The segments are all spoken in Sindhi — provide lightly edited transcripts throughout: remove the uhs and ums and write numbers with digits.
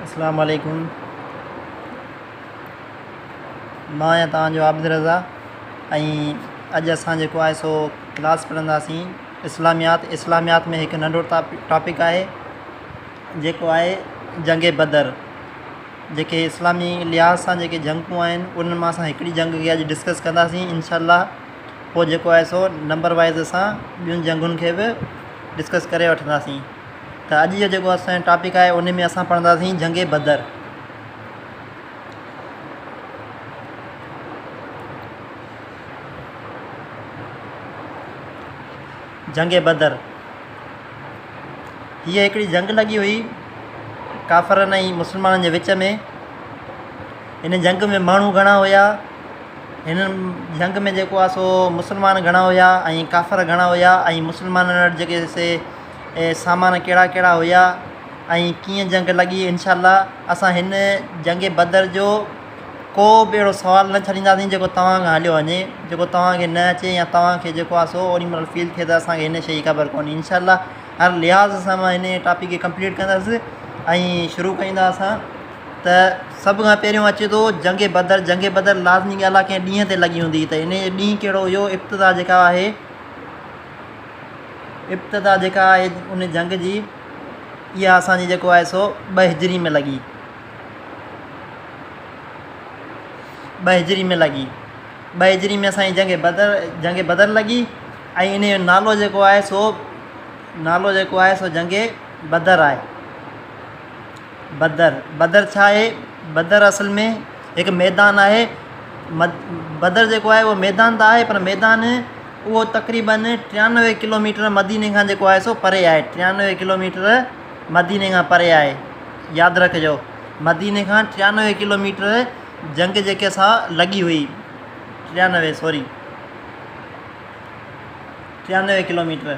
اسلام عليڪم مان آهيان توهان جو عابد رضا ۽ اڄ اسان جيڪو آهي سو ڪلاس پڙهنداسين اسلاميات اسلاميات ۾ هڪ ننڍو ٽاپڪ آهي جيڪو آهي جنگ بدر جيڪي اسلامي لحاظ سان جيڪي جنگون آهن انهن مان اسان هڪڙي جنگ کي اڄ ڊسڪس ڪنداسين انشاء الله پوء جيڪو آهي سو نمبر وائز اسان ٻين جنگن کي به ڊسڪس ڪري وٺنداسين ته اڄ جو جيڪو اسان جو ٽاپڪ آهي ان ۾ اسان پڙهنداسين جنگ بدر. جنگ بدر هيء هڪڙي جنگ لڳي هئي ڪافرن ۽ مسلمانن جي وچ ۾ هن جنگ ۾ ماڻهو گهڻا هيا هن جنگ ۾ جيڪو آهي سو مسلمان گهڻا هيا ۽ ڪافر گهڻا هيا ۽ مسلمانن وٽ جيڪي سي سامان ڪهڙا ڪهڙا هيا ۽ ڪيئن جنگ لڳي انشاء الله اسان هن جنگ بدر جو ڪو به اهڙو سوال نه ڇڏينداسين جيڪو توهان کان هليو وڃي جيڪو توهان کي نه اچي يا توهان کي جيڪو آهي سو اوڏي مهل فيل ٿئي ته اسان کي هن شيء جي خبر ڪونهي انشاء الله هر لحاظ سان مان هن ٽاپڪ کي ڪمپليٽ ڪندس ۽ شروع ڪيون ٿا اسان ته سڀ کان پهريون اچي ٿو جنگ بدر جنگ بدر لازمي ڳالهه آهي ڪنهن ڏينهن تي لڳي هوندي ته ان جو ڏينهن ڪهڙو هيو ابتدا جيڪا آهي ابتدا جيڪا آهي ان جنگ جي اها اسان جي جيڪو آهي سو ٻه هجري ۾ لڳي ٻه هجري ۾ لڳي ٻه هجري ۾ اسان جي جنگ بدر جنگ بدر لڳي ۽ ان جو نالو جيڪو آهي سو نالو جيڪو آهي سو جنگ بدر آهي بدر، بدر ڇا آهي؟ بدر اصل ۾ هڪ ميدان آهي. بدر جيڪو آهي اهو ميدان ته آهي پر ميدان اهو تقريبن 93 ڪلوميٽر مديني کان جيڪو آهي سو پري آهي. 93 ڪلوميٽر مديني کان پري آهي. ياد رکجو مديني کان 93 ڪلوميٽر جنگ جيڪي سا لڳي هئي. 93 سوري 93 ڪلوميٽر.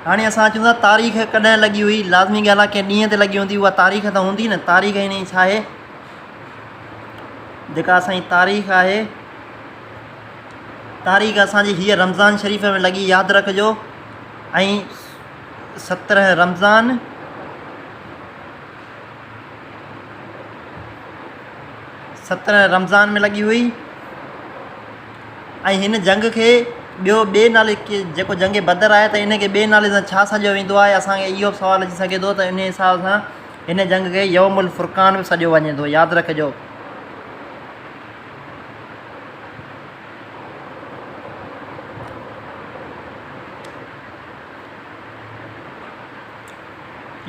هاڻي اسان اچون ٿا تاريخ ڪڏهن لڳي هئي لازمي ڳالهه آهي ڪنهن ڏينهن تي لڳي هوندي اها تاريخ ته هوندي نه تاريخ هن جي ڇا آهي جيڪا اسان جي تاريخ آهي تاريخ اسان جي هيء رمضان شريف ۾ لڳي ياد رکجو ۽ 17 رمضان 17 رمضان ۾ لڳي هئي ۽ هن جنگ کي ٻيو ٻئي نالي جيڪو جنگ بدر آهي ته ان کي ٻئي نالي سان ڇا سڏيو ويندو آهي اسان کي اهو به سوال اچي سگهي ٿو ته ان حساب سان هن جنگ کي يوم الفرقان به سڏيو وڃي ٿو ياد رکجو.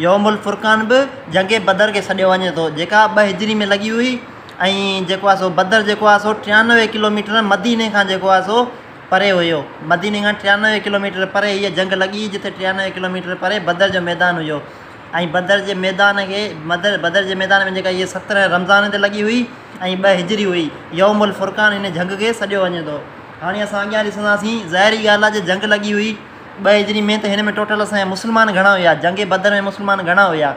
يوم الفرقان به جنگ بدر کي سڏيو وڃي ٿو جيڪا ٻه هجري ۾ لڳي هئي ۽ جيڪو آهي سو بدر جيڪو آهي سو 93 ڪلوميٽر مديني کان جيڪو آهي سو پري هيو مديني کان 93 ڪلوميٽر پري هيء جنگ لڳي جتي 93 ڪلوميٽر پري بدر جو ميدان هيو ۽ بدر جي ميدان کي مدر بدر جي ميدان ۾ جيڪا هيء 17 رمضان تي لڳي هئي ۽ ٻه هجري هئي يوم الفرقان هن جنگ کي سڏيو وڃي ٿو هاڻي اسان اڳيان ڏسنداسين ظاهري ڳالهه آهي جي جنگ لڳي هئي ٻه هجري ۾ ته هن ۾ ٽوٽل اسان جا مسلمان گهڻا هيا؟ جنگ بدر ۾ مسلمان گهڻا هيا؟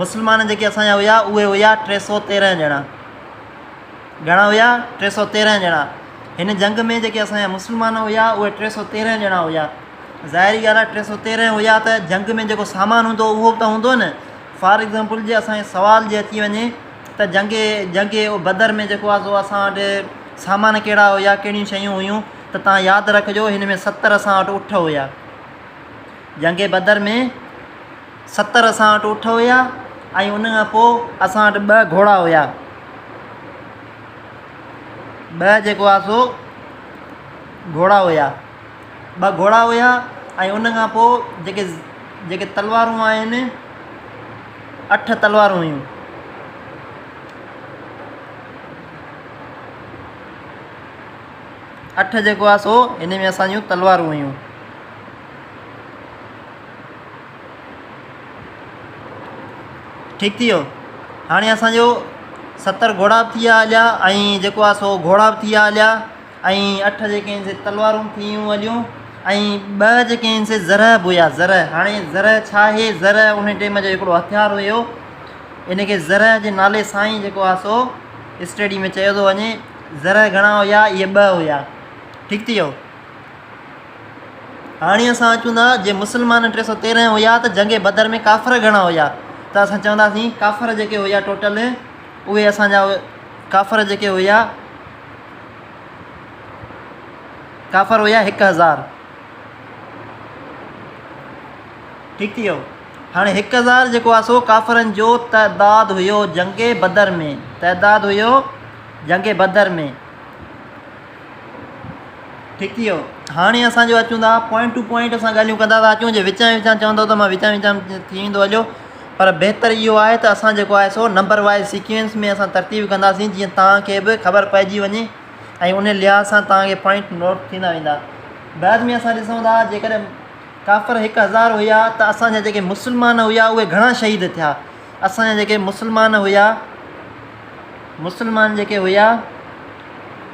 مسلمان جيڪي اسان جا هيا اهي هيا 313 ڄڻا. گهڻا هيا؟ 313 ڄڻا. هن جنگ ۾ جيڪي اسان جا مسلمان هيا اهي 313 ڄڻا هيا. ظاهري ڳالهه آهي 313 هيا ته جنگ ۾ جيڪو سامان هوندو اهو به ته هوندو نه. فار ايگزامپل جي اسان کي سوال جي اچي وڃي ته جنگ جنگ بدر ۾ جيڪو آهي سو اسان وٽ سامان ڪهڙا هيا ڪهڙيون شيون هيون ته تان ياد رکجو هن ۾ 70 اسان وٽ اٺ هيا جنگ بدر ۾ 70 اسان وٽ اٺ هيا ۽ ان کان پوء اسان وٽ ٻه گهوڙا هيا ٻه جيڪو آهي سو گهوڙا هيا ٻه گهوڙا هيا ۽ ان کان پوء جيڪي جيڪي تلوارون آهن اٺ تلوارون هيون. اٺ جيڪو آهي سو ان ۾ اسان جون تلوارون هيون. ٺيڪ ٿي ويو هاڻي اسان جو 70 گهوڙا به ٿي ويا هليا ۽ جيڪو آهي سو گهوڙا به ٿي ويا هليا ۽ اٺ جيڪي آهن سي تلوارون ٿي ويون هليون ۽ ٻه جيڪي آهن سي زرهه به هيا زرهه هاڻي زرهه ڇا آهي زرهه ان ٽيم جو هڪڙو هٿيار هيو ان کي زرهه جي نالي سان ئي جيڪو آهي سو اسٽڊي ۾ چيو ٿو وڃي زرهه گهڻا هيا اهي ٻه هيا ٺيڪ ٿي ويو. هاڻي اسان اچون ٿا جي مسلمان 313 هيا ته جنگ بدر ۾ ڪافر گهڻا هيا؟ ته اسان چونداسين ڪافر جيڪي هيا ٽوٽل اهي اسان جا ڪافر جيڪي هيا ڪافر هيا 1000. ٺيڪ ٿي ويو. هاڻي 1000 جيڪو آهي سو ڪافرن جو تعداد هيو جنگ بدر ۾، تعداد هيو جنگ بدر ۾. ٺيڪ ٿي ويو. هاڻي اسان جو اچون ٿا پوائنٽ ٽو پوائنٽ اسان ڳالهيون ڪندا ٿا اچون، جي وچان وچان چوندو ته مان وچان وچان ٿي ويندو هليو، پر بهتر اهو آهي ته اسان جيڪو آهي سو نمبر وائز سيڪوينس ۾ اسان ترتيب ڪنداسين جيئن توهان کي به خبر پئجي وڃي ۽ ان لحاظ سان توهان کي پوائنٽ نوٽ ٿيندا ويندا. بعد ۾ اسان ڏسون ٿا جيڪڏهن ڪافر 1000 هيا ته اسان جا جيڪي مسلمان هيا اهي گهڻا شهيد ٿيا؟ اسان جا جيڪي مسلمان هيا، مسلمان جيڪي هيا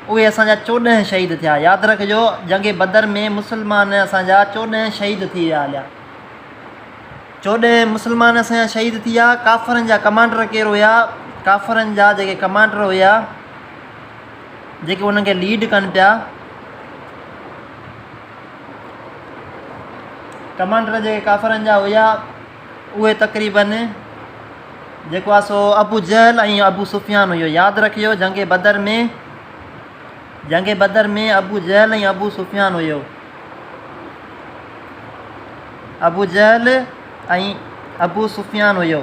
اهي اسان جا 14 شهيد ٿيا. ياد رکجو جنگ بدر ۾ مسلمان اسان جا 14 شهيد ٿي ويا هليا. 14 مسلمان اسان جا شهيد ٿي ويا. ڪافرن جا ڪمانڊر ڪير هيا؟ ڪافرن جا جيڪي ڪمانڊر هيا جيڪي انهن کي ليڊ ڪن پيا، ڪمانڊر جيڪي ڪافرن جا هيا اهي تقريبن جيڪو آهي سو ابو جهل ۽ ابو سفيان هيو. ياد رکجو جنگ بدر ۾ جنگ بدر ۾ ابو جهل ۽ ابو سفيان هيو. ابو جهل ۽ ابو سفيان هيو.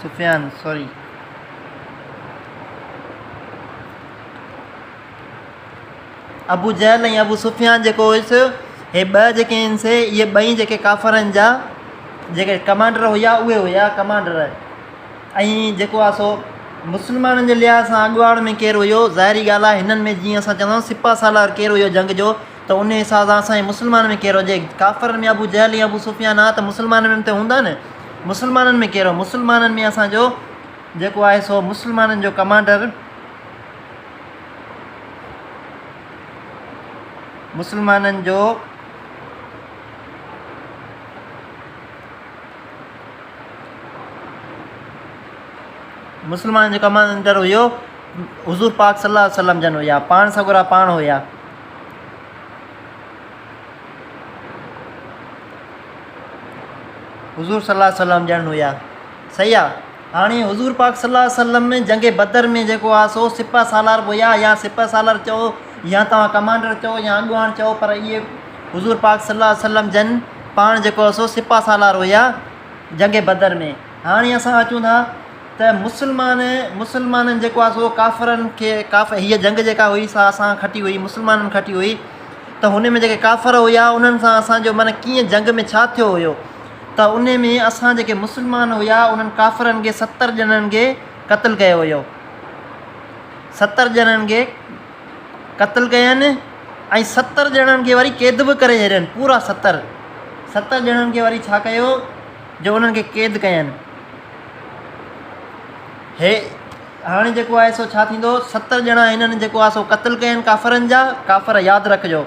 سفيان سوري ابو جهل ۽ ابو سفيان جيڪو هيس، هي ٻه جيڪي آهن سي اهي ٻئي جيڪي ڪافرن جا جيڪي ڪمانڊر هيا اهي هيا ڪمانڊر. ۽ جيڪو آهي سو مسلمانن جي لحاظ سان اڳواڻ ۾ ڪير هيو؟ ظاهري ڳالهه آهي هنن ۾ جيئن اسان چوندا آهيون سپهه سالار ڪير هيو جنگ جو، ته ان حساب سان اسان جي مسلمانن ۾ ڪير هجي؟ ڪافرن ۾ ابو جهل ۽ ابو سفيان آ ته مسلمانن ۾ به ته هوندا نه. مسلمانن ۾ ڪير هو؟ مسلمانن ۾ اسان جو جيڪو آهي سو مسلمانن جو ڪمانڊر، مسلمانن جو مسلمانن جو ڪمانڊر هيو حضور پاڪ صلي الله عليه وسلم جن هيا، پاڻ سڳورا پاڻ هيا. حضور صلي الله عليه وسلم جن هيا. صحيح آ. هاڻي حضور پاڪ صلي الله عليه وسلم جنگ بدر ۾ جيڪو آ سو سپه سالار به هيا، يا سپه سالار چئو يا توهان ڪمانڊر چئو يا اڳواڻ چئو، پر اهي حضور پاڪ صلي الله عليه وسلم جن پاڻ جيڪو آ سو سپه سالار هيا جنگ بدر ۾. هاڻي اسان اچون ٿا ته مسلمان مسلمانن جيڪو آ سو ڪافرن کي ڪاف هيء جنگ جيڪا هئي سا اسان کٽي هئي، مسلمانن کٽي هئي، ته هن ۾ جيڪي ڪافر هيا انهن سان اسان جو معنيٰ ڪيئن جنگ ۾ ڇا ٿيو هيو؟ ته ان ۾ اسان جيڪي مسلمان هيا انهن ڪافرن کي 70 ڄڻن کي قتل ڪيو هيو. 70 ڄڻن کي قتل ڪين ۽ 70 ڄڻن کي وري قيد به ڪري ڇڏين. پورا 70 70 ڄڻن کي وري ڇا ڪيو جو انهن کي قيد ڪين. هي هاڻي جيڪو آهي سو ڇا ٿيندو؟ 70 ڄڻا هنن جيڪو آهي سو قتل ڪين ڪافرن جا. ڪافر ياد رکجو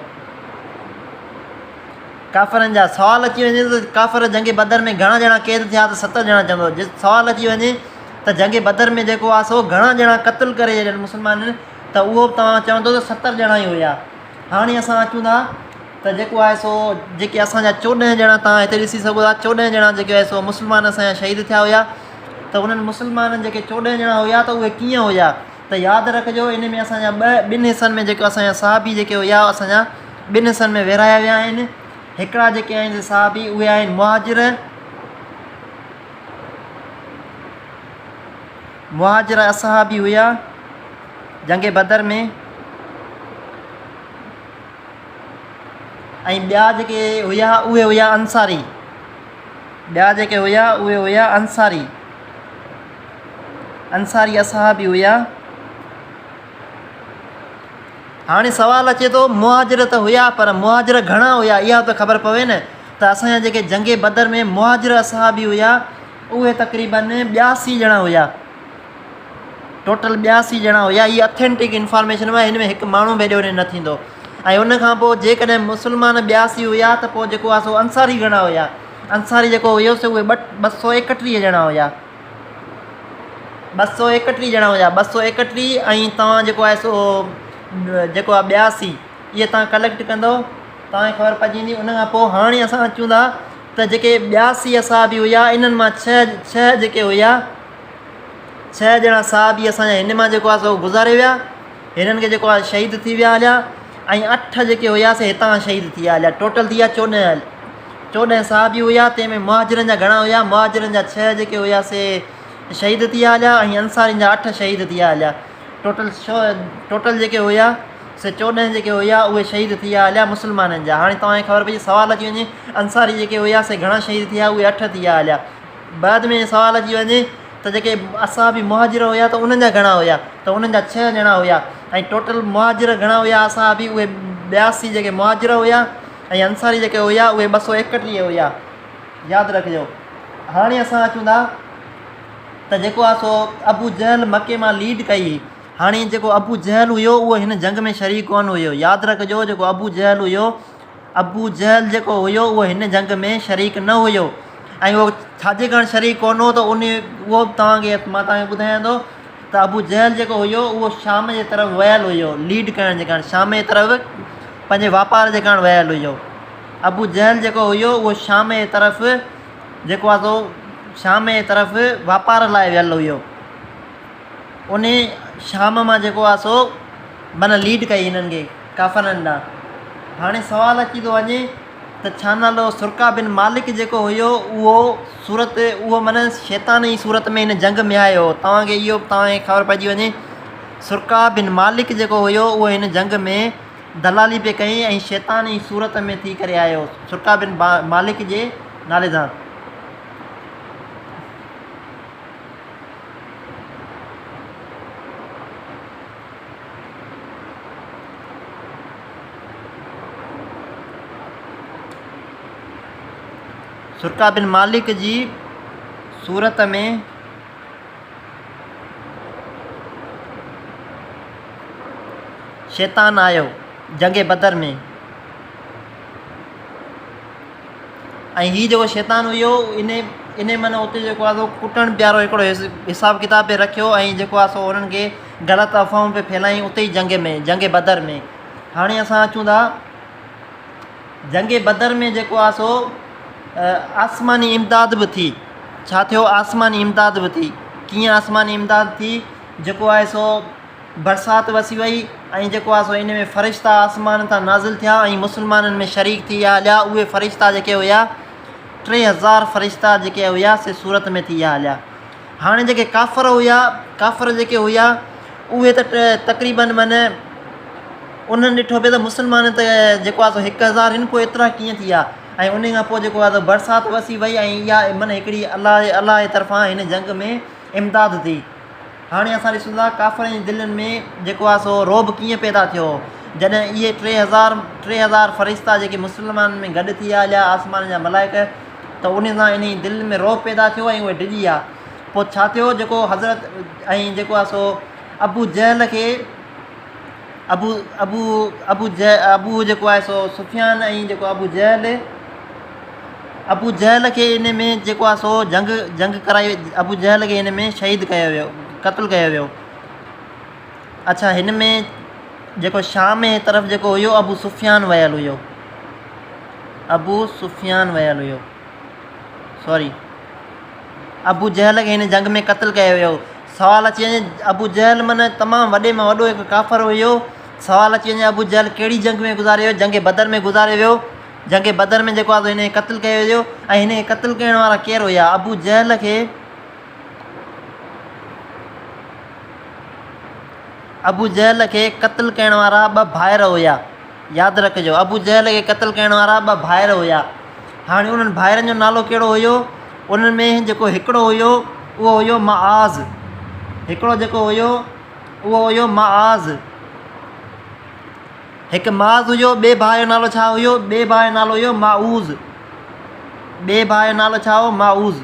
ڪافرن جا. سوال اچي وڃي ته ڪافر جنگ بدر ۾ گهڻا ڄڻا قيد ٿيا ته 70 ڄڻا چوندو. جي سوال اچي وڃي ته جنگ بدر ۾ جيڪو آهي سو گهڻا ڄڻا قتل ڪري ڇڏين مسلمانن، ته اهو به توهان چوندو ته 70 ڄڻا ئي هيا. هاڻي اسان اچون ٿا ته جيڪو آهي سو جيڪي اسان جا 14 ڄڻا توهان هتي ڏسي سگهو ٿا، 14 ڄڻا جيڪي آهي سو مسلمان اسان جا شهيد ٿيا هيا. ته انهن مسلمانن جيڪي 14 ڄڻا هيا ته اهي ڪيئن هيا؟ ته ياد رکجو ان ۾ اسان جا ٻه ٻن حصن ۾ جيڪو اسان جا صحابي جيڪي هيا اسان جا ٻن حصن ۾ ورهايا ويا آهن. هڪڙا جيڪي آهن سي صحابي اهي آهن مهاجر، مهاجر اصحابي هيا جنگ بدر ۾، ۽ ٻيا جيڪي هيا اهي هيا انصاري. ٻيا جيڪي هيا اهي هيا انصاري، انصاري اصحابي هيا. هاڻي سوال اچي ٿو مهاجر ته هيا پر مهاجر گهڻا هيا اها ته خبر پوي نه. ته اسان جا جيڪي جنگ بدر ۾ مهاجر اصحابي هيا اهي تقريبن 82 ڄڻا هيا. ٽوٽل 82 ڄڻا هيا. هي اٿينٽڪ انفارميشن آهي، هن ۾ هڪ ماڻهو به هيڏي هوڏي نه ٿيندو. ۽ ان کان پوء جيڪڏهن مسلمان 82 هيا ته پوء جيڪو آهي سو انصاري گهڻا هيا؟ انصاري جيڪو هيو سو اهي 231 ڄڻا هيا. 231 ڄڻا هيا، 231 ۽ توهان جيڪو آهي سو جيڪو آهي 82، اهي توهان ڪليڪٽ ڪندو توهان کي خبر پئجي ويندي. ان کان پوء هاڻي اسان اچون ٿا ته جيڪي 82 اصحابي هيا انهن مان ڇهه ڇهه جيڪي هيا، ڇهه ڄڻا صحابي اسان جا هن مان جيڪو آهي سو گذاري ويا، هنن کي جيڪو آهي شهيد ٿي ويا هليا ۽ اٺ جيڪي هيا سي هتان کان شهيد ٿي ويا هليا. ٽوٽل ٿي ويا 14، 14 صحابي هيا. تنهن ۾ مهاجرن جا گهڻا هيا؟ مهاجرن جا ڇهه جيڪي هيا سي شهيد ٿي ويا هليا ۽ انصارين جا اٺ شهيد ٿي ويا هليا. ٽوٽل ٽوٽل جيڪي هيا سي 14 جيڪي هيا اهي شهيد ٿي ويا هليا مسلمانن جا. هاڻي توهان کي خبر پئي، سوال اچي وڃي انصاري جيڪي هيا سي گهڻا شهيد ٿي ويا؟ اهي اٺ ٿي ويا هليا. بعد ۾ سوال اچي وڃي ته جيڪي اصحابي مهاجر هيا ته انهن جا گهڻا هيا؟ ته انهن جا ڇهه ڄڻا هيا ۽ ٽوٽل مهاجر گهڻا هيا اصحابي؟ اهي 82 جيڪي مهاجر هيا ۽ انصاري جيڪي هيا اهي 231 هيا. ياد رکجو. هاڻي اسان اچون ٿا ته جيڪو آهي سو ابو جهل مڪي مان ليڊ ڪئي هئي. هاڻي جيڪو ابو جهل هيو اهو هن جنگ ۾ شريڪ ڪونه هيو. ياد رکجو جيڪو ابو جهل هيو، ابو جهل جيڪو هيو اهو هن جنگ ۾ شريڪ نه هيو ۽ اهو ڇاجي ڪارڻ شريڪ ڪونه هو ته ان اهو به توهان کي مان توهان کي ٻڌايان ٿو ته ابو جهل جيڪو هيو اهو شام جي طرف ويل هيو ليڊ ڪرڻ جي ڪارڻ، شام جي طرف پنهنجي واپار جي ڪارڻ ويل هيو. ابو جهل جيڪو هيو اهو شام جي طرف جيڪو آهي سو شام جي طرف واپار لاء ويل هيو. ان شام مان جيڪو آهي سو معنيٰ ليڊ ڪئي هنن کي ڪافرن ڏانهن. هاڻي سوال اچي ٿو وڃي ته ڇا نالو سرقه بن مالڪ جيڪو هيو اهو صورت اهو معنيٰ شيطان جي صورت ۾ هن جنگ ۾ آيو هو. توهان کي اهو به توهان کي خبر پئجي وڃي سرقه بن مالڪ جيڪو هيو اهو هن جنگ ۾ دلالي پئي ڪئي ۽ شيطان جي صورت ۾ ٿي ڪري آيو سرقه بن مالڪ جي نالي سان. سرقه بن مالڪ جي صورت ۾ شيطان آيو جنگ بدر ۾. ۽ هي جيڪو شيطان هيو ان ان معنيٰ اتي جيڪو آهي سو ڪٽڻ پيارو هڪڙو حساب ڪتاب پئي رکيو ۽ جيڪو آهي سو انهن کي غلط افواهون پئي ڦهلايائين اتي ئي جنگ ۾ جنگ بدر ۾. هاڻي اسان اچون ٿا جنگ بدر ۾ جيڪو آهي سو آسماني امداد به ٿي. ڇا ٿيو؟ آسماني امداد به ٿي. ڪيئن آسماني امداد ٿي؟ جيڪو آهي سو برسات وسي وئي ۽ جيڪو آهي سو ان ۾ فرشتا آسمان تان نازل ٿيا ۽ مسلمانن ۾ شريڪ ٿي ويا هليا. اهي فرشتا جيڪي هيا 3000 فرشتا جيڪي هيا سي صورت ۾ ٿي ويا هليا. هاڻي جيڪي ڪافر هيا، ڪافر جيڪي هيا اهي ته تقريبن من انهن ڏٺو پئي ته مسلمان ته جيڪو آهي سو 1000 هن پوء ايترا ڪيئن ٿي ويا ۽ ان کان پوء جيڪو آهي سو برسات وسي وئي ۽ اها من هڪڙي الله الله جي طرفان هن جنگ ۾ امداد ٿي. هاڻي اسان ڏسون ٿا ڪافرن جي دلين ۾ جيڪو آهي سو رعب ڪيئن پيدا ٿيو هو جڏهن اهي 3000 3000 فرشتا جيڪي مسلمانن ۾ گڏ ٿي آيا آسمان جا ملائڪ ته ان سان انهي دل ۾ رعب پيدا ٿيو ۽ اهي ڊڄي ويا. پوء ڇا ٿيو جيڪو حضرت ۽ جيڪو آهي سو ابو جهل کي ابو ابو ابو ابو جيڪو آهي سو سفيان ۽ جيڪو ابو جهل ابو جهل کي ان ۾ جيڪو آهي سو جنگ جنگ ڪرائي ابو جهل کي ان ۾ شهيد ڪيو ويو قتل ڪيو ويو. اڇا هن ۾ جيڪو شام جي طرف جيڪو هيو ابو سفيان ويل هيو، ابو سفيان ويل هيو، سوري ابو جهل کي هن جنگ ۾ قتل ڪيو ويو. سوال اچي وڃي ابو جهل من تمام وڏي ۾ وڏو هڪ ڪافر هيو. سوال اچي وڃي ابو جهل ڪهڙي جنگ ۾ گذاري ويو؟ جنگ بدر ۾ گذاري ويو. جنگ بدر ۾ جيڪو آهي سو هن کي قتل ڪيو ويو ۽ هن کي قتل ڪرڻ وارا ڪير هيا؟ ابو جهل کي ابو جهل کي قتل ڪرڻ وارا ٻه ڀائر هيا. ياد رکجو ابو جهل کي قتل ڪرڻ وارا ٻه ڀائر هيا. هاڻي انهن ڀائرن جو نالو ڪهڙو هيو؟ انهن ۾ جيڪو هڪڙو هيو اهو هيو معاذ، هڪڙو جيڪو هيو اهو هيو معاذ، هڪ معاذ هيو. ٻئي ڀاء جو نالو ڇا هيو؟ ٻئي ڀاء جو نالو هيو معوذ، ٻئي ڀاء جو نالو ڇا هو؟ معوذ.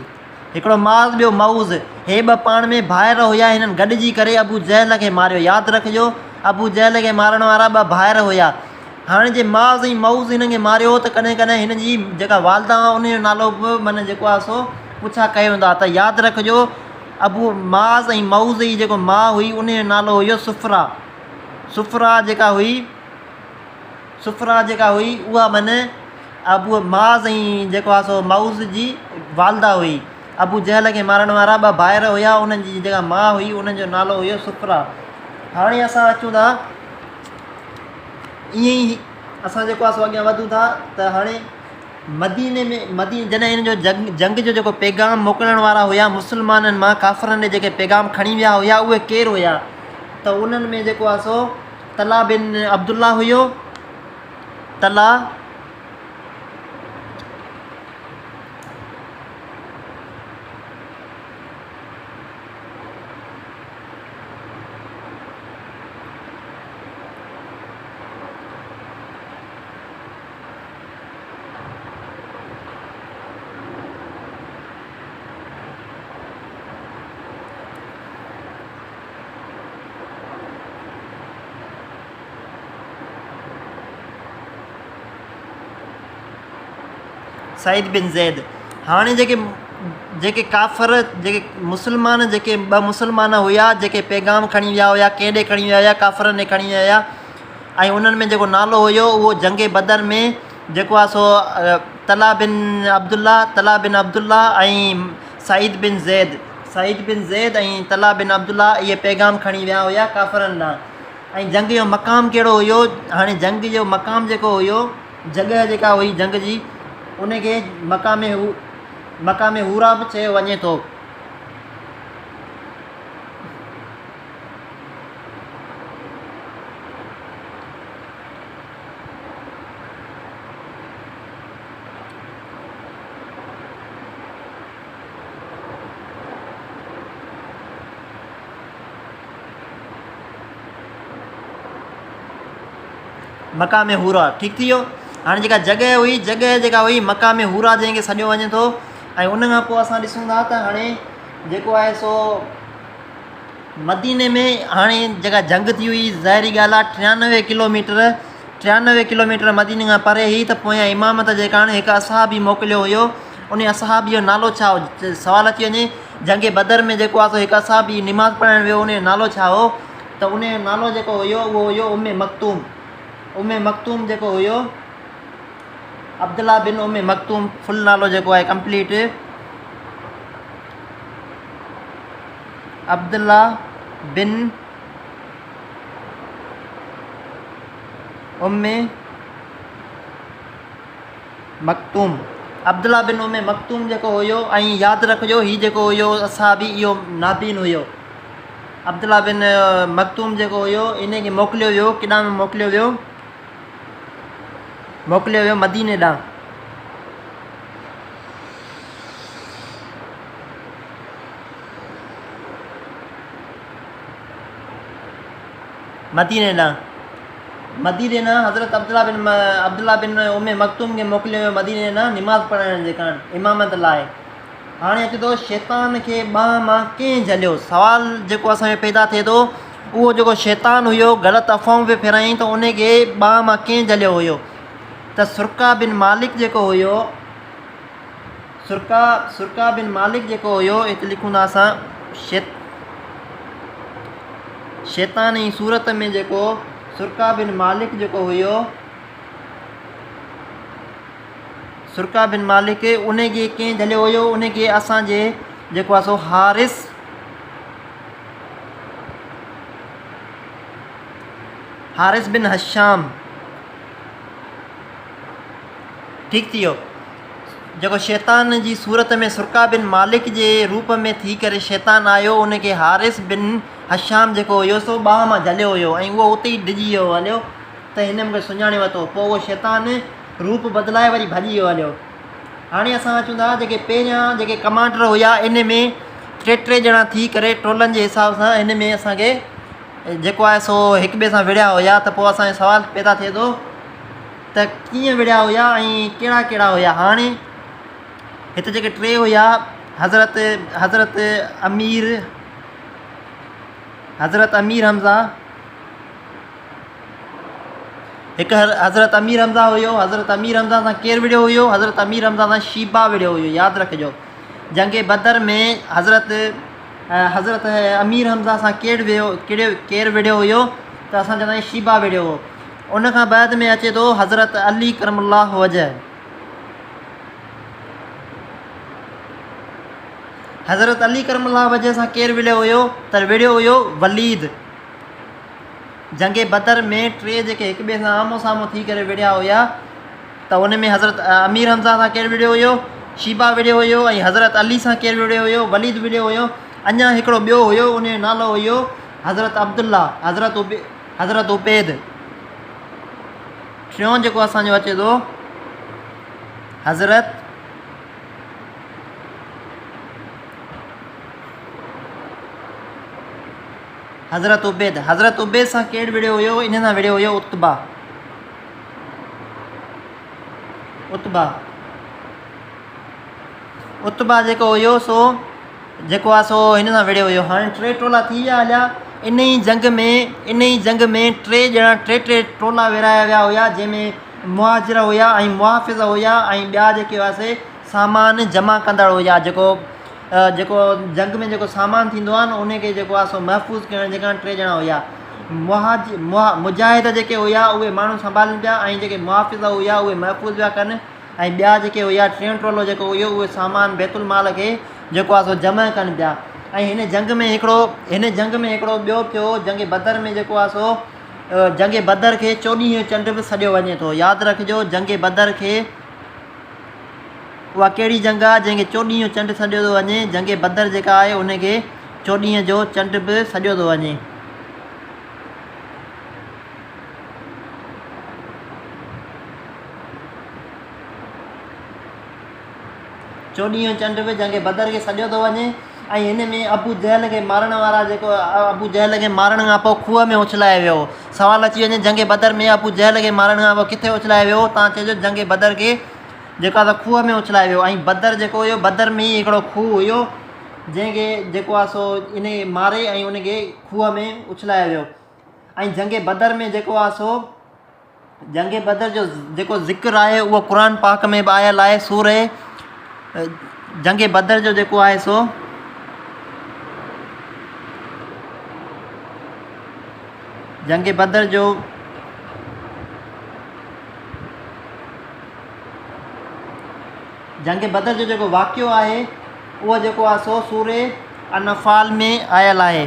هڪڙو معاذ ٻيو معوذ، هي ٻه پاڻ ۾ ڀائر هيا. هنن گڏجي ڪري ابو جهل کي ماريو. ياد رکجو ابو جهل کي مارڻ وارا ٻه ڀائر هيا. هاڻي جي معاذ ۽ معوذ هنن کي ماريو هو ته ڪڏهن ڪڏهن هن جي جيڪا والده آهي ان جو نالو به معنيٰ جيڪو آهي سو پڇا ڪيو ويندو آهي ته ياد رکجو ابو معاذ ۽ معوذ جي جيڪو ماء هئي ان جو نالو هيو صفرا. صفرا جيڪا هئي صفرا جيڪا هئي اها من ابو معاذ ۽ جيڪو آهي سو معوذ جي والده هئي. ابو جهل کي مارڻ وارا ٻه ڀائر هيا انهن جي جيڪا ماء هئي انهن جو نالو هيو صفرا. هاڻي اسان اچون ٿا ائين ئي اسان جيڪو آهي سو اڳيان وڌون ٿا ته هاڻي مديني ۾ مديني جڏهن هن جو جنگ جنگ جو جيڪو پيغام موڪلڻ وارا هيا مسلمانن مان ڪافرن ڏي جيڪي پيغام کڻي ويا هيا اهي ڪير هيا ته انهن ۾ جيڪو آهي سو طلحه بن عبدالله هيو طلحه سعيد بن زيد هاڻي جيڪي جيڪي ڪافر جيڪي مسلمان جيڪي ٻه مسلمان هيا جيڪي پيغام کڻي ويا هيا ڪنهن ڏي کڻي ويا هيا ڪافرن ڏي کڻي ويا هيا ۽ انهن ۾ جيڪو نالو هيو اهو جنگ بدر ۾ جيڪو آهي سو طلحه بن عبدالله طلحه بن عبدالله ۽ سعيد بن زيد سعيد بن زيد ۽ طلحه بن عبدالله اهي پيغام کڻي ويا هيا ڪافرن ڏانهن ۽ جنگ جو مقام ڪهڙو هيو هاڻي جنگ جو مقام جيڪو هيو جڳهه جيڪا هئي جنگ جي ان کي مقام مقام حورا به چيو وڃي ٿو. مقام حورا ٺيڪ ٿي ويو هاڻي جيڪا جڳهه هئي جڳهه جيڪا هئي مقام حورا جنهن کي سڏيو وڃي ٿو ۽ ان کان پوء اسان ڏسون ٿا ته هاڻي جيڪو آهي سو مديني ۾ هاڻي جيڪا جنگ ٿي هئي ظاهري ڳالهه آهي ٽيانوي ڪلوميٽر ٽيانوي ڪلوميٽر مديني کان پري هئي ته پويان امامت جي ڪاڻ هڪ اصحابي موڪليو هيو ان اصحابي جو نالو ڇا هو سوال اچي وڃي جنگ بدر ۾ جيڪو آهي سو هڪ اصحابي نماز پڙهائڻ ويو ان جو نالو ڇا هو ته ان جو نالو جيڪو هيو اهو هيو ام مڪتوم ام مڪتوم جيڪو هيو عبدالله بن ام مڪتوم فل نالو جيڪو آهي ڪمپليٽ عبدالله بن ام مڪتوم عبدالله بن ام مڪتوم جيڪو هيو ۽ ياد رکجو هي جيڪو هيو اصحابي اهو نابين هيو عبدالله بن مڪتوم جيڪو هيو ان کي موڪليو ويو ڪيڏانهن موڪليو ويو موڪليو ويو مديني ڏانهن مديني ڏانهن مديني ڏانهن حضرت عبدالله بن عبدالله بن ام مڪتوم کي موڪليو ويو مديني ڏانهن نماز پڙهائڻ جي ڪاڻ امامت لاء هاڻي اچي ٿو شيطان کي ٻانهن مان ڪنهن جهليو سوال جيڪو اسان جو پيدا ٿئي ٿو اهو جيڪو شيطان هيو غلط افواهون پئي ڦيرايائين ته ان کي ٻانهن مان ڪنهن جهليو هيو ته سرقه بن مالڪ جيڪو هيو سرقه سرقه بن مالڪ جيڪو هيو هت لکون ٿا اسان شيط شيطان جي صورت ۾ جيڪو سرقه بن مالڪ جيڪو هيو سرقه بن مالڪ ان کي ڪنهن جهليو هيو ان کي اسان جي جيڪو آهي سو حارث حارث بن هشام ٺيڪ ٿي ويو. جيڪو شيطان جي صورت ۾ سرقه بن مالڪ جي روپ ۾ ٿي ڪري شيطان آيو ان کي حارث بن هشام جيڪو هيو سو ٻانهن مان جهليو هيو ۽ اهو اتي ئي ڊڄي ويو هليو ته هن مون کي سڃاڻي ورتو پوء اهو شيطان روپ بدلائي وري ڀڄي ويو هليو. هاڻي اسان اچون ٿا جيڪي پهريان جيڪي ڪمانڊر هيا ان ۾ ٽي ٽي ڄڻا ٿي ڪري ٽولن جي حساب سان هن ۾ اسان کي جيڪو آهي سو هڪ ٻئي سان وڙهيا هيا ته پوء اسان جو سوال پيدا ٿئي ٿو ته ڪيئن وڙهيا هيا ۽ ڪهڙا ڪهڙا هيا هاڻي هت جيڪي ٽي هيا حضرت حضرت امير حضرت امير حمزه هڪ حضرت امير حمزه هيو حضرت امير حمزه سان ڪير وڙهيو هيو حضرت امير حمزه سان شيبا وڙهيو هيو ياد رکجو جنگ بدر ۾ حضرت حضرت امير حمزه سان ڪير ويو ڪير ڪير وڙهيو هيو ته اسان چوندا آهيون شيبه وڙهيو هو. ان کان بعد ۾ اچي ٿو حضرت علي ڪرم الله وجه. حضرت علي ڪرم الله وجه سان ڪير وڙهيو هيو ته وڙهيو هيو وليد. جنگ بدر ۾ ٽي جيڪي هڪ ٻئي سان آمهون سامهون ٿي ڪري وڙهيا هيا ته ان ۾ حضرت امير حمزه سان ڪير وڙهيو هيو؟ شيبه وڙهيو هيو ۽ حضرت علي سان ڪير وڙهيو هيو؟ وليد وڙهيو هيو. اڃا هڪڙو ٻيو هيو ان جو نالو هيو حضرت عبدالله حضرت حضرت عبيد. ٽيون جيڪو اسان جو اچي ٿو حضرت حضرت عبيد، حضرت عبيد سان ڪير وڙهيو هيو؟ انهن سان وڙهيو هيو عتبه. عتبه عتبه جيڪو هيو سو جيڪو آ سو هن سان وڙهيو هيو. هاڻي ٽي ٽولا ٿي ويا هليا. ان ئي جنگ ۾ ان ئي جنگ ۾ ٽي ڄڻا ٽي ٽي ٽولا ورهايا ويا هيا جنهن ۾ مهاجر هيا ۽ محافظ هيا ۽ ٻيا جيڪي هيا سي سامان جمع ڪندڙ هيا جيڪو جيڪو جنگ ۾ جيڪو سامان ٿيندو آهي نه ان کي جيڪو آهي سو محفوظ ڪرڻ جي ڪارڻ ٽي ڄڻا هيا مهاج مجاهد جيڪي هيا اهي ماڻهو سنڀالين پيا ۽ جيڪي محافظ هيا اهي محفوظ پيا ڪن ۽ ٻيا جيڪي هيا ٽيون ٽولو جيڪو هيو اهي سامان بيت المال کي جيڪو آهي سو جمع ڪن پيا ۽ هن جنگ ۾ هڪڙو هن جنگ ۾ هڪڙو ٻيو ٿيو جنگ بدر ۾ جيڪو آهي سو جنگ بدر کي چوڏهين چنڊ به سڏيو وڃي ٿو ياد رکجو جنگ بدر کي اها ڪهڙي جنگ آهي جنهن کي چوڏهينء جو چنڊ سڏيو ٿو وڃي؟ جنگ بدر جيڪا آهي ان کي چوڏهينء جو چنڊ به سڏيو ٿو وڃي. چوڏهينء جو چنڊ به جنگ بدر کي سڏيو ٿو وڃي ۽ هن ۾ ابو جهل کي مارڻ وارا جيڪو ابو جهل کي مارڻ کان پوء کوهه ۾ اڇلايو ويو هو. سوال اچي وڃي جنگ بدر ۾ ابو جهل کي مارڻ کان پوء ڪٿي اڇلايو ويو هو؟ توهان چئجو جنگ بدر کي جيڪو آهي سو کوهه ۾ اڇلايو ويو ۽ بدر جيڪو هيو بدر ۾ ئي هڪڙو کوهه هيو جنهن کي جيڪو آهي سو ان کي ماري ۽ ان کي کوهه ۾ اڇلايو ويو ۽ جنگ بدر ۾ جيڪو آهي سو جنگ بدر جو جيڪو ذڪر آهي اهو قرآن پاڪ ۾ به آيل آهي سورة جنگ بدر جو جيڪو آهي سو جنگ بدر جو جنگ بدر جو جيڪو واقعو آهي اهو جيڪو آهي سو سورة انفال ۾ آيل آهي.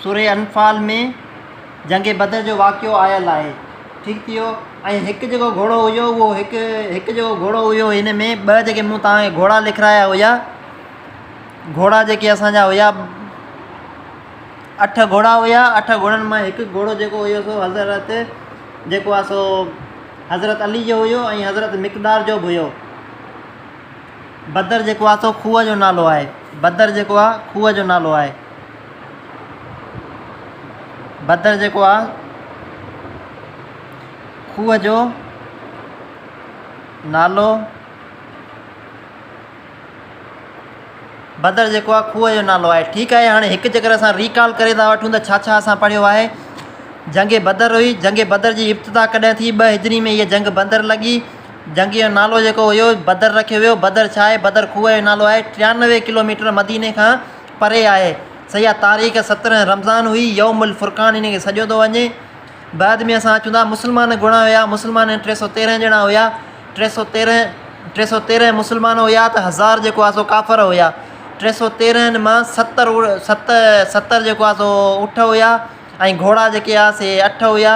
سورة انفال ۾ جنگ بدر جو واقعو آيل آهي. ٺيڪ ٿي ويو ۽ هڪ جيڪو گهوڙو هيو اهو هڪ هڪ جيڪو گهوڙو هيو هن ۾ ٻه جيڪي مون توهان کي گهوڙا لکرايا هيا گهوڙا جيڪي اسان جا هيا اٺ گهوڙا هيا، اٺ گهوڙن مان هڪ گهوڙو جيڪو هيو سو حضرت جيڪو آهي سو حضرت علي جو هيو ۽ حضرت مقدار جو به هيو. بدر جيڪو آهي سو کوهه جو نالو آهي. بدر جيڪو آهي کوهه جو نالو آهي. بدر جيڪو آهي کوهه جو نالو بدر جيڪو آهي کوهه جو نالو آهي. ٺيڪ آهي هاڻي هڪ چڪر اسان ريڪال ڪري ٿا وٺون ته ڇا ڇا اسان پڙهيو آهي. جنگ بدر هئي، جنگ بدر جي ابتدا ڪڏهن ٿي؟ ٻه هجري ۾ هيء جنگ بدر لڳي. جنگ جو نالو جيڪو هيو بدر رکيو ويو. بدر ڇا آهي؟ بدر کوهه جو نالو آهي. 93 ڪلوميٽر مديني کان پري آهي. صحيح آهي تاريخ 17 رمضان هئي. يوم الفرقان ان کي سڏيو ٿو وڃي. بعد ۾ اسان اچون ٿا مسلمان گهڻا هيا؟ مسلمان 313 ڄڻا هيا. 313 313 مسلمان هيا ته هزار جيڪو آهي سو ڪافر هيا. 313 مان 70 ست 70 جيڪو آهي سو اٺ هيا ۽ گهوڙا جيڪي هيا سي اٺ هيا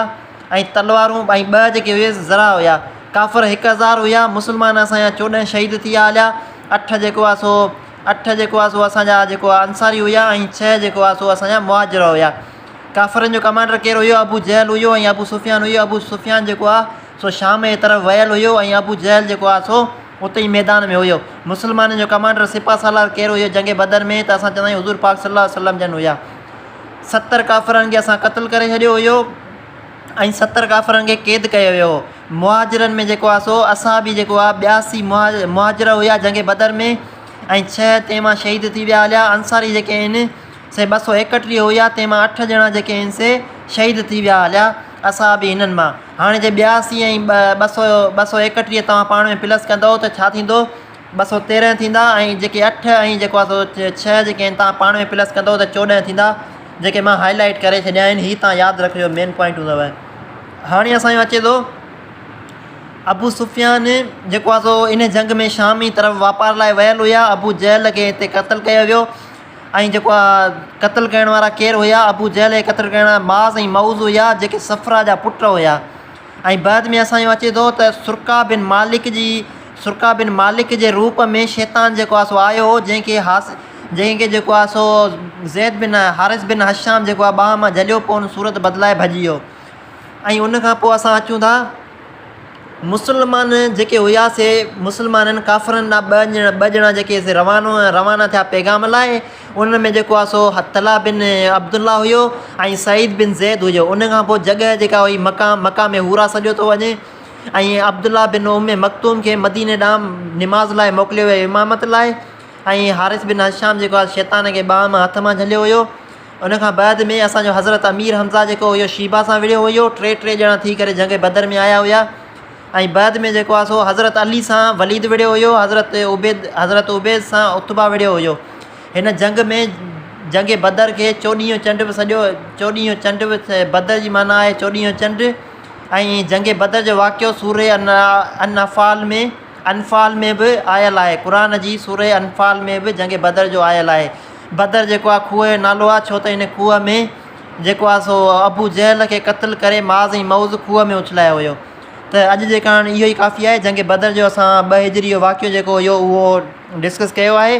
۽ تلوارون ۽ ٻه جيڪي هيس ذرا هيا. ڪافر 1000 هيا، مسلمان اسان جا 14 شهيد ٿي ويا هليا. اٺ جيڪو آهي سو اٺ جيڪو آهي سو اسان جا جيڪو آهي انصاري هيا ۽ ڇهه جيڪو آهي سو اسان جا مهاجر هيا. ڪافرن جو ڪمانڊر ڪير هيو؟ ابو جهل هيو ۽ ابو سفيان هيو. ابو سفيان جيڪو آهي سو شام جي طرف ويل هيو ۽ ابو جهل جيڪو آهي سو اتي ئي ميدان ۾ هيو. مسلمانن جو ڪمانڊر سپهه سالار ڪير هيو جنگ بدر ۾ ته اسان چوندا آهيون حضور پاڪ صلي الله عليه وسلم جن هيا. 70 ڪافرن کي اسان قتل ڪري ڇڏيو هيو ۽ 70 ڪافرن کي قيد ڪيو ويو هو. مهاجرن ۾ جيڪو آهي سو اصحابي جيڪو آهي 82 مهاجر هيا جنگ بدر ۾ ۽ 6 تنهن مان شهيد ٿي ويا هليا. انصاري جيڪي آهن سي 231 هيا تنهن مان اٺ ڄڻا جيڪي آهن سي شهيد ٿي ويا هليا. اصحابي هنن مان. هاڻي جي 82 ۽ 231 توهان پاڻ ۾ پلس ڪندؤ ته ڇا ٿيندو؟ 213 ٿيندا ۽ جيڪي اٺ ۽ جيڪو آهي سو ڇهه جيڪي آهن توهان پاڻ ۾ پلس ڪندؤ ته 14 ٿيندا جيڪي مان هائي لائيٽ ڪري ڇڏيا آهن هي توهان ياد رکجو مين پوائنٽون اٿو. هاڻي اسان جو اچي ٿو ابو سفيان جيڪو آهي سو ان جنگ ۾ شام جي طرف واپار لاء ويل هيا ابو جهل کي هتي قتل ڪيو ويو ۽ جيڪو آهي قتل ڪرڻ وارا ڪير هيا ابو جهل کي قتل ڪرڻ وارا معاذ ۽ معوذ هيا جيڪي صفرا جا پٽ هيا ۽ بعد ۾ اسان جو اچي ٿو ته سرقه بن مالڪ جي سرقه بن مالڪ جي روپ ۾ شيطان جيڪو آهي سو آيو هو جنهن کي حاص جنهن کي جيڪو آهي سو زيد بن حارث بن هشام جيڪو آهي ٻانهن مان جهليو پوء ان صورت بدلائي ڀڄي ويو ۽ ان کان پوء اسان اچون ٿا مسلمان جيڪي هيا سي مسلمانن ڪافرن ڏانهن ٻه ڄڻا ٻه ڄڻا جيڪي سي روانو روانا ٿيا پيغام لاء انهن ۾ جيڪو آهي سو طلحه بن عبدالله هيو ۽ سعيد بن زيد هيو ان کان پوء جڳهه جيڪا هئي مقام مقام حورا سڏيو ٿو وڃي ۽ عبدالله بن ام مڪتوم کي مديني ڏانهن نماز لاء موڪليو ويو امامت لاء ۽ حارث بن هشام جيڪو آهي شيطان کي ٻانهن مان هٿ مان جهليو هيو ان کان بعد ۾ اسان جو حضرت امير حمزه جيڪو هيو شيبه سان وڙهيو هيو ٽي ٽي ڄڻا ٿي ڪري جنگ بدر ۾ آيا هيا ۽ بعد ۾ جيڪو آهي سو حضرت علي سان وليد وڙهيو هيو حضرت عبيد حضرت عبيد سان عتبه وڙهيو هيو هن جنگ ۾ جنگ بدر کي چوڏهيون چنڊ به سڏيو چوڏهيون چنڊ به بدر جي معنيٰ آهي چوڏهيون چنڊ ۽ جنگ بدر جو واقعو سورة انفال ۾ انفال ۾ به آيل آهي قرآن جي سورة انفال ۾ به جنگ بدر جو آيل آهي بدر جيڪو آهي کوهه جو نالو آهي ڇو ته ان کوهه ۾ جيڪو آهي سو ابو جهل کي قتل ڪري معاذ ۽ معوذ کوهه ۾ اڇلايو هيو ته اڄ جي ڪارڻ اهو ئي ڪافي آهي جنگ بدر جو اسان 2 هجري جو واقعو جيڪو هيو اهو ڊسڪس ڪيو آهي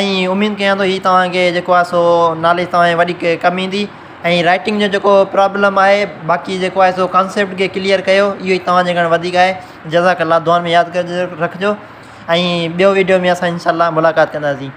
۽ اميد ڪيان ٿو هي توهان کي جيڪو آهي سو ناليج توهان جي وڏي ڪم ايندي ۽ رائٽنگ جو جيڪو پرابلم آهي باقي جيڪو آهي سو ڪانسيپٽ کي ڪليئر ڪيو اهو ئي توهان جي ڪارڻ وڌيڪ آهي جزاڪ الله دعائن ۾ ياد رکجو ۽ ٻيو ويڊيو ۾ اسان انشاء الله ملاقات ڪنداسين.